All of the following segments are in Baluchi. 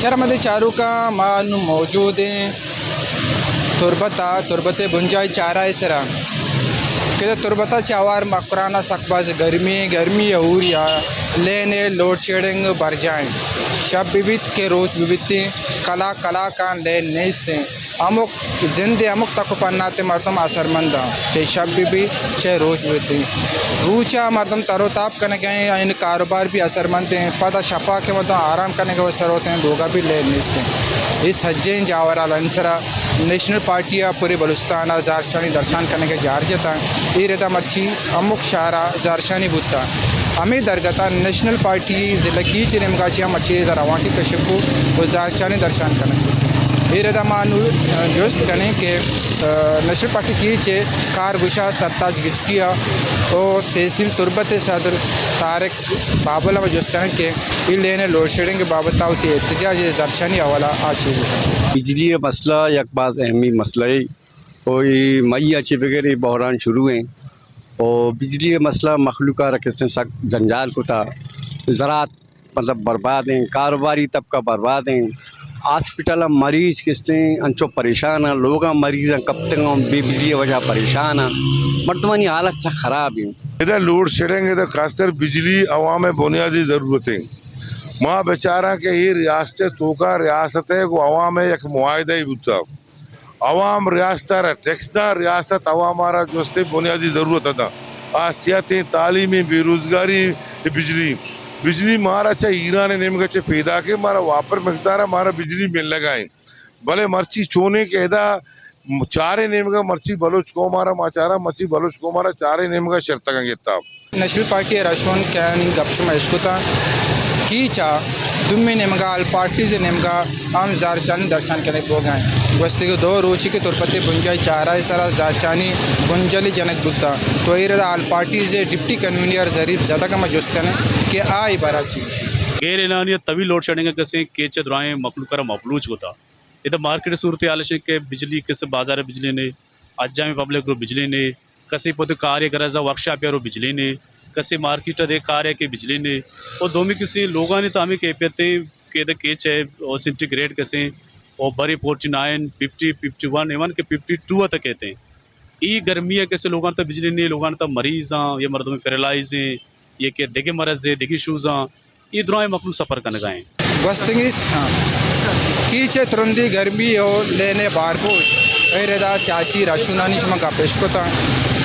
شرمندیں چاروکاں، ما نوں موجود ایں تربت ءَ، تربت ءِ بنجاہی چارہ ءِ سرا کہ تربت ءَ چہ ہوار مکران ءَ سک باز گرمی، گرمی ءِ ہوری ءَ لین ءِ لوڈ شیڈنگ برجاہ ایں۔ شپ بہ بیت کہ روچ بہ بیت ایں، کلاک کلاکاں لین نیست ایں۔ ہمک زند ءِ ہمک تک ءُ پنات ءِ مردم اثرمند آں، چہ شپ بہ بیت، چہ روچ بہ بیت۔ روچ ءَ مردم تر ءُ تاب کنگ ءَ ایں، آیانی کاروبار بھی اثرمند ایں۔ پدا شپ ءَ کہ مردم آرام کنگ ءِ واستہ روت ایں، لوگ ءَ بھی لین نیست ایں۔ اے سجیں جاور ءَ لین سرا نیشنل پارٹی ءَ پورے بلوچستان ءَ زہرشانی درشان کنگ ءِ جار جتاں۔ اے ردا مرچی ہمک شہر ءَ زہرشانی بوتاں۔ ہمے درگت ءَ نیشنل پارٹی ضلع کیچ ءِ نیمگ ءَ چہ ہم مرچی ادا روانکے کشگ کو ءُ زہرشانی درشان کنگ کو۔ اے ردا ما نوں جست کنیں کہ، آ، نیشنل پارٹی کیچ ءِ کارگشا سرتاج گچکی ءَ ءُ تحصیل تربت ءِ صدر طارق بابل ءَ جست کنیں کہ اے لین ءِ لوڈ شیڈنگ ءِ بابت ءَ وتی احتجاج ءِ زہرشانی حوالہ ءَ چے گوشنت۔ بجلی ءِ مسئلہ یک باز اہمیں مسئلہ اے ءُ اے مئی ءَ چہ بگر اے بحران شروع ایں ءُ بجلی ءِ مسئلہ مخلوق ءَ را کسیں سک جنجال کتا، زراعت مطلب برباد ایں، کاروباری طبقہ برباد ایں، ہاسپٹل ءَ مریض کسیں انچو پریشان ایں، لوگاں مریضاں کپتگ ایں، بے بجلی ءِ وجہ پریشان ایں، مردمانی حالت سک خراب ایں۔ ادا لوڈ شیڈنگ، ادا خاص کر بجلی عوام ءِ بنیادی ضرورت ایں۔ ما بچاراں کہ اے ریاست ءِ توکا ریاست ءِ گوں عوام ءِ یک معاہدہ ئے بوتا۔ عوام ریاست ءَ را ٹیکس داں، ریاست عوام ءَ را جستے بنیادی ضرورت داں۔ آ صحت ایں، تعلیم ایں، بے روزگاری ایں، بجلی۔ بجلی مارا چہ ایران ءِ نیمگ ءَ چہ پیداک ایں، مارا واپر مقدار ءَ مارا بجلی ملگ ءَ ایں۔ بلے مرچی چونیں کہ ادا چاریں نیمگ ءَ مرچی بلوچ قوم ءَ را، ما چاراں مرچی بلوچ قوم ءَ را چاریں نیمگ ءَ شرتگاں گپتا۔ نیشنل پارٹی ءِ رہشون کہ آنی گپ شما اشکتاں، کیچ ءَ دومی نیمگ ءَ آل پارٹیز ءِ نیمگ ءَ ہم زہرشانی درشان کنگ بوگ ءَ ایں۔ گوستگیں دو روچی کہ تربت ءِ بنجاہی چارہ ءِ سرا زہرشانی بنجل جنگ بوتاں، تو اے ردا آل پارٹیز ءِ ڈپٹی کنوینر ظریف زدگ ءَ ما جست کنیں کہ آ اے بارہ ءَ چی گوشی۔ غیر اعلانیہ طویل لوڈ شیڈنگ ءَ کسیں کیچ ءَ درائیں مخلوق ءَ را مفلوج کتا۔ ادا مارکیٹ ءِ صورتحال اش ایں کہ بجلی کسے بازار ءَ بجلی نے، حجامی پبلک رو بجلی نے، کسے پت کارے گرز ءَ ورکشاپ ءَ رو بجلی نے، کسے مارکیٹ ءَ دے کارے کہ بجلی نے، او دومی کسے لوگانی تہ ہمے کیفیت ایں کہ ادا کیچ ءَ او سینٹی گریڈ کسے او بری forty nine, fifty, fifty one, even کہ ففٹی ٹو ءَ تک کیت ایں۔ ای گرمی ءَ کسے لوگاں تہ بجلی نے، لوگاں تہ مریض آں، یا مردم پیرالائز ایں، یا کہ دگہ مرض ایں، دگہ ایشوز آں، اے درائیں مخلوق سفر کنگا ایں۔ گوستگیں س-، ہاں۔ کیچ ءِ ترندی، گرمی ءُ لین ءِ باربوج ءِ ردا سیاسی رہشونانی شما گپ اشکتاں۔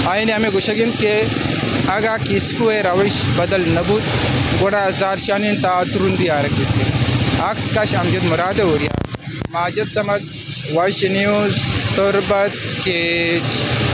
آیانی ہمے گوشگ انت کہ اگاں کیسکو ءِ روش بدل نہ بوت، گڑا زہرشانی تہا ترندی آرگ بیت۔ عکس کش امجد مراد ءِ ہوریا۔ ماجد صمد، وش نیوز، تربت، کیچ۔